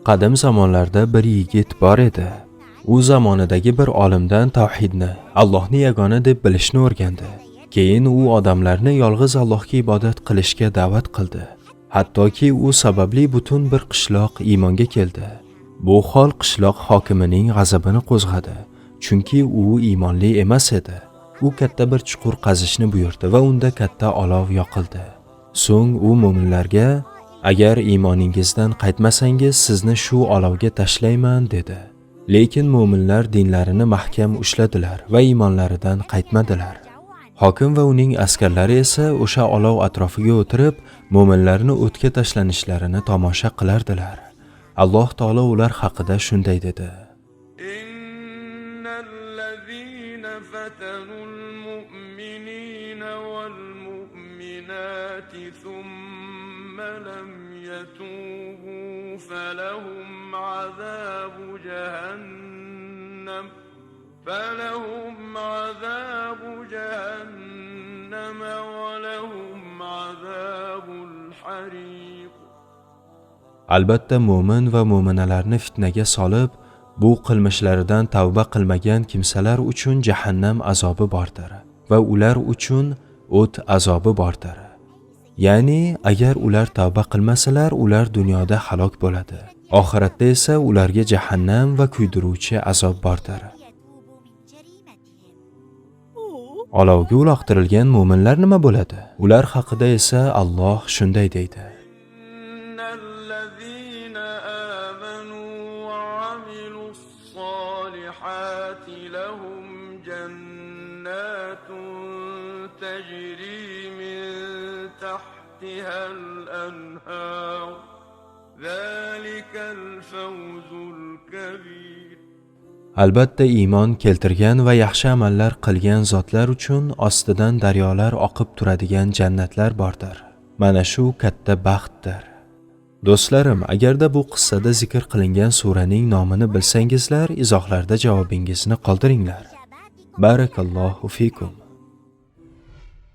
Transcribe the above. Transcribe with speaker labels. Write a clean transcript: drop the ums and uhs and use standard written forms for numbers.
Speaker 1: Qadim zamonlarda bir yigit bor edi. U zamonidagi bir olimdan tavhidni, Allohni yagona deb bilishni o'rgandi. Keyin u odamlarni yolg'iz Allohga ibodat qilishga da'vat qildi. Hattoki u sababli butun bir qishloq iymonga keldi. Bu hol qishloq hokimining g'azabini qo'zg'adi, chunki u iymonli emas edi. U katta bir chuqur qazishni buyurdi va unda katta olov yoqildi. So'ng u mo'minlarga: "Agar iymoningizdan qaytmasangiz, sizni shu olovga tashlayman", dedi. Lekin mo'minlar dinlarini mahkam ushladilar va iymonlaridan qaytmadilar. Hokim va uning askarlari esa o'sha olov atrofiga o'tirib, mo'minlarni o'tga tashlanishlarini tomosha qilardilar. Alloh taolo ular haqida shunday dedi:
Speaker 2: إن الذين فتنوا المؤمنين والمؤمنات ثم لم يتوبوا فلهم عذاب جهنم ولهم عذاب الحريق.
Speaker 1: Albatta mo'min va mo'minalarni fitnaga solib, bu qilmishlaridan tavba qilmagan kimsalar uchun jahannam azobi bordir va ular uchun o't azobi bordir. Ya'ni agar ular tavba qilmasalar, ular dunyoda halok bo'ladi. Oxiratda esa ularga jahannam va kuydiruvchi azob bordir.
Speaker 3: يتوبوا من جريمتهم.
Speaker 1: Olovga uloqtirilgan mo'minlar nima bo'ladi? Ular haqida esa Alloh shunday deydi:
Speaker 2: إن الذين آمنوا وعملوا الصالحات لهم جنات تجري من تحتها الأنهار، ذلك الفوز الكبير.
Speaker 1: Albatta iymon keltirgan va yaxshi amallar qilgan zotlar uchun ostidan daryolar oqib turadigan jannatlar bordir. Mana shu katta baxtdir. Do'stlarim, agarda bu qissada zikr qilingan suraning nomini bilsangizlar, izohlarda javobingizni qoldiringlar. Barakallohu fikum.